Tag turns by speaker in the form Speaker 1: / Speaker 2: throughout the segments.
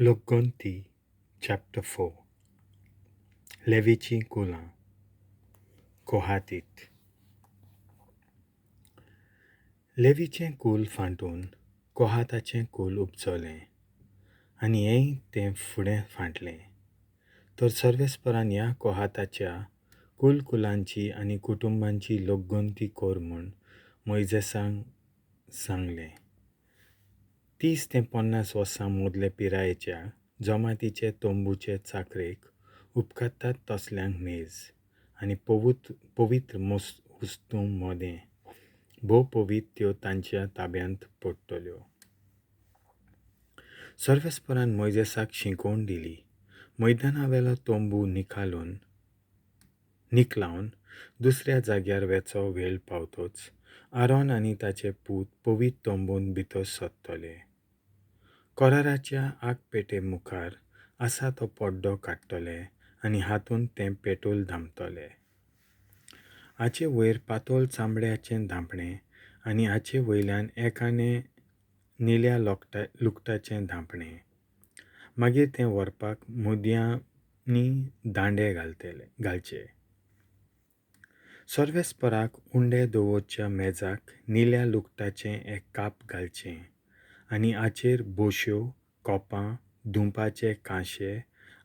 Speaker 1: लोकगणती chapter 4. लेवीचीं कुलां. कोहातीत. लेवीचें cool फांटून कोहाताचें cool उपजलें आनी हेंय तें फुडें फांटलें. तर सर्वेस्परान ह्या कोहाताच्या कुलकुलांची आनी कुटुंबांची लोकगणती कर म्हूण मोयजेसाक सांगलें. 30 ते 50 वर्सां मदले पिरायेच्या जमातीचे तंबूचे चाकरेक उपकारतात तसल्यांक मेज आनी पवित्र वस्तूं मदें भोव पवित्र त्यो तांच्या ताब्यांत पडटल्यो. सर्वेस्परान मोयजेसाक शिकोवण दिली, मैदानावेलो तंबू निकलावन दुसऱ्या जाग्यार वेचो वेळ पावतोच आरोन आनी ताचे पूत पवित्र तंबूंत भितर सरतले. कराराच्या आगपेटे मुखार आसा तो पड्डो काडटले आनी हातूंत तें पेटूल धांपतले. हाचे वयर पातळ चामड्याचें धांपणें आनी हाचे वयल्यान एकाने निळ्या लुगटाचें धांपणें. मागीर तें व्हरपाक मुदयांनी दांडे घालचे. सर्वेस्पराक उंडे दवरच्या मेजाक निळ्या लुगटाचें एक काप घालचें आनी हाचेर बोश्यो, कोपां, धुंपाचे कांशे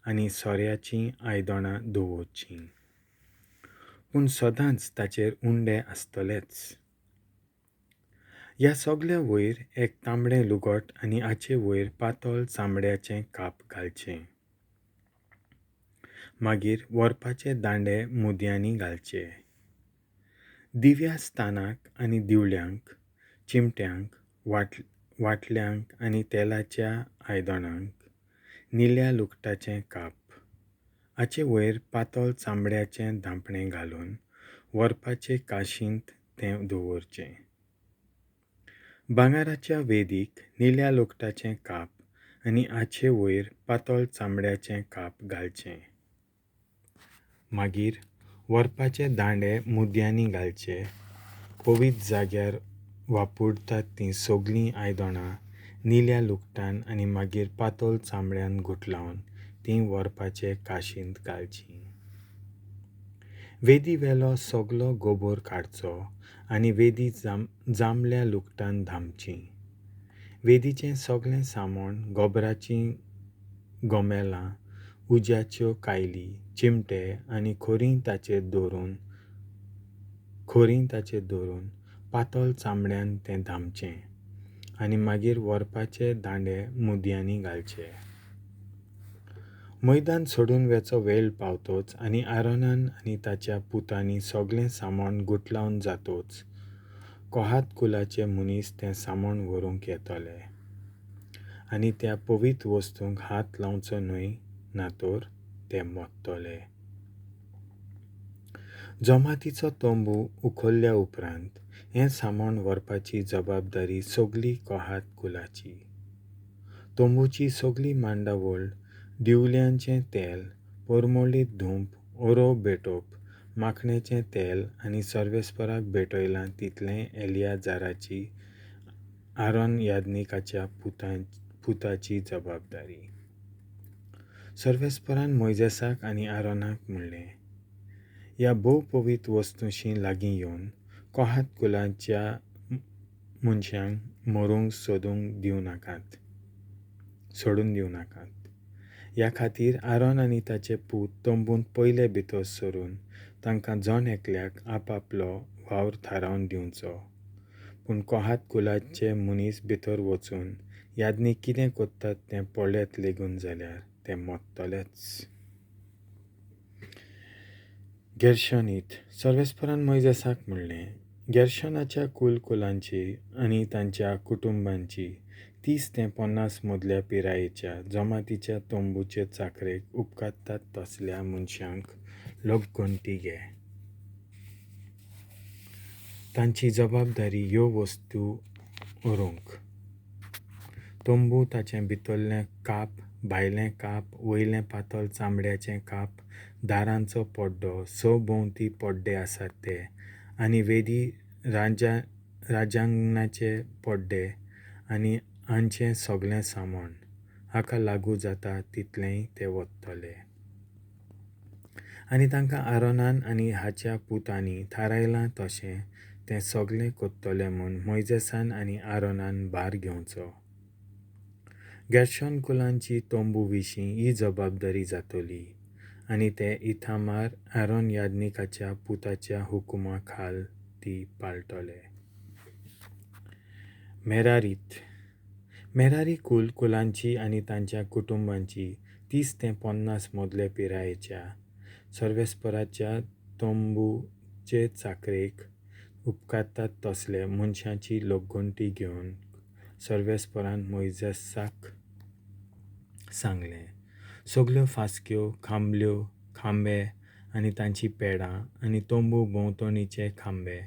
Speaker 1: आनी सोऱ्याचीं आयदनां दवरचीं. पूण सदांच ताचेर उंडे आसतलेच. ह्या सगल्या वयर एक तांबडें लुगट आनी हाचे वयर पातळ चामड्याचें काप घालचें. मागीर व्हरपाचे दांडे मुदयांनी घालचे. दिव्या स्थानाक आनी दिवल्यांक, चिमट्यांक, वाटल्यांक आनी तेलाच्या आयदनांक निळ्या लुगटाचें काप. हाचे वयर पातळ चामड्याचें धांपणें घालून व्हरपाचे काशींत तें दवरचें. भांगराच्या वेदीक निळ्या लुगटाचें काप आनी हाचे वयर पातळ चामड्याचें काप घालचें. मागीर व्हरपाचे दांडे मुदयांनी घालचे. पवित्र जाग्यार वापरतात तीं सगळीं आयदनां निळ्या लुगटान आनी मागीर पातळ चामड्यान गुठलावन तीं व्हरपाचे काशींत घालचीं. वेदी वेलो सगलो गोबोर काडचो आनी वेदी जांबल्या लुगटान धांपची. वेदीचें सगळें सामान, गोबराचीं गोमेलां, उज्याच्यो कायली, चिमटे आनी खोरीं ताचेर दवरून पातळ चामड्यान तें धांपचें आनी मागीर व्हरपाचे दांडे मुदयांनी घालचे. मैदान सोडून वेचो वेळ पावतोच आनी आरोनान आनी ताच्या पुतांनी सगळें सामान गुठलावन जातोच कोहात कुलाचे मनीस तें सामान व्हरूंक येतले आनी त्या पवित्र वस्तूंक हात लावचो न्हय, नातर ते मरतले. जमातीचो तंबू उखल्ल्या उपरांत हें सामान व्हरपाची जबाबदारी सगळी कोहात कुलाची. तंबूची सगळी मांडावळ, दिवल्यांचें तेल, परमळीत धूप, ओरोव भेटोवप, माखणेचें तेल आनी सर्वेस्पराक भेटयलां तितलें एलियाजाराची आरोन याज्ञिकाच्या पुताची जबाबदारी. सर्वेस्परान मोयजेसाक आनी आरोनाक म्हणलें, ह्या भोव पवित्र वस्तूंशी लागीं येवन कोहात कुलाच्या मनशांक मरूंक सोडून दिवं नाकात. ह्या खातीर आरोन आनी ताचे पूत तंबूंत पयले भितर सरून तांकां जण एकल्याक आपआपलो वावर थारावन दिवचो. पूण कोहात कुलाचे मनीस भितर वचून याज्ञीक कितें करतात तें पळयत लेगून जाल्यार ते मरतलेच. गेर्शोनीत. सर्वेस्परान मोयजेसाक म्हणलें, गेर्शोनाच्या कुलकुलांची आनी तांच्या कुटुंबांची 30 ते 50 मदल्या पिरायेच्या जमातीच्या तंबूचे चाकरेक उपकारतात तसल्या मनशांक लोकगणती घे. तांची जबाबदारी ह्यो वस्तू व्हरूंक. तंबू, ताचें भितरलें काप, भायलें काप, वयलें पातळ चामड्याचें काप, दारांचो पड्डो, सभोंवती पड्डे आसात ते आनी वेदी राजांगणाचे पड्डे आनी हांचें सगळें सामान हाका लागू जाता तितलेंय ते वोत्तले. आनी तांकां आरोनान आनी हाच्या पुतांनी थारायलां तशें तें सगळें कोत्तले म्हूण मोयजेसान आनी आरोनान भार घेवचो. गेर्शोन कुलांची तंबू विशीं ही जबाबदारी जातली आनी ते इथामार आरोन याज्ञिकाच्या पुताच्या हुकुमा खाल ती पाळटले. मेरारीत मेरारी कुल कुलांची आनी तांच्या कुटुंबांची 30 ते 50 मदले पिरायेच्या सर्वेस्पराच्या तंबूचे चाकरेक उपकारतात तसले मनशांची लोकगणती घेवन सर्वेस्परान मोयजेसाक सांगलें, सगल्यो फास्क्यो, खांबल्यो, खांबे आनी तांचीं पेडां आनी तंबू भोंवतणीचे खांबे,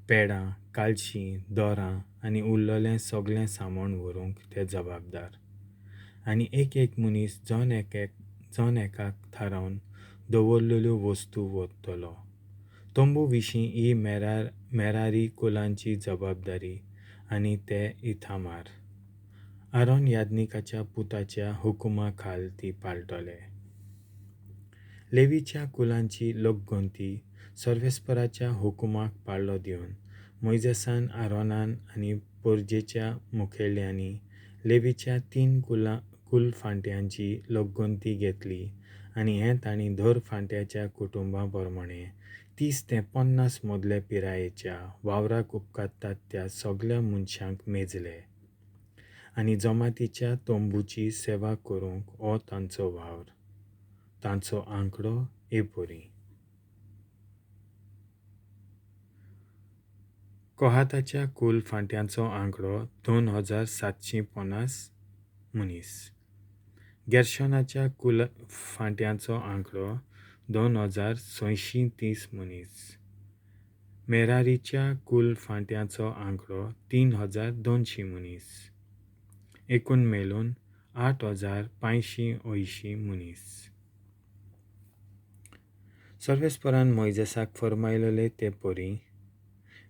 Speaker 1: पेडां, कालशीं, दोरां आनी उरलेलें सगळें सामान व्हरूंक ते जबाबदार. आनी एक एक मनीस जण एकाक थारावन दवरलेल्यो वस्तू व्हरतलो. तंबू विशीं ही मेरारी कुलांची जबाबदारी आनी ते इथामार आरोन याज्ञिकाच्या पुताच्या हुकुमा खाल ती पाळटले. लेवीच्या कुलांची लोकगणती सर्वेस्पराच्या हुकुमाक पाळो दिवन मोयजेसान, आरोनान आनी परजेच्या मुखेल्यांनी लेवीच्या 3 कुलफांट्यांची लोकगणती घेतली आनी हें तांणी दर फांट्याच्या कुटुंबा प्रमाणें 30 ते 50 मदले पिरायेच्या वावराक उपकारतात त्या सगळ्या मनशांक मेजले आनी जमातीच्या तंबूची सेवा करूंक हो तांचो वावर. तांचो आंकडो हे परी. कोहाताच्या कुल फांट्यांचो आंकडो 2750 मनीस. गेर्शोनाच्या कुल फांट्यांचो आंकडो 2630 मनीस. मेरारीच्या कुल फांट्यांचो आंकडो 3200 मनीस. एकूण मेळून 8580 मनीस. सर्वेस्परान मोयजेसाक फर्मायलेले ते परी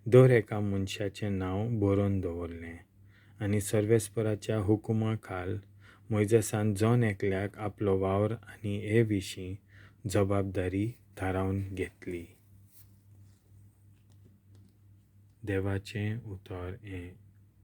Speaker 1: दर एका मनशाचें नांव बरोवन दवरलें आनी सर्वेस्पराच्या हुकुमा खाल मोयजेसान जण एकल्याक आपलो वावर आनी हे विशीं जबाबदारी थारावन घेतली. देवाचें उतर हें.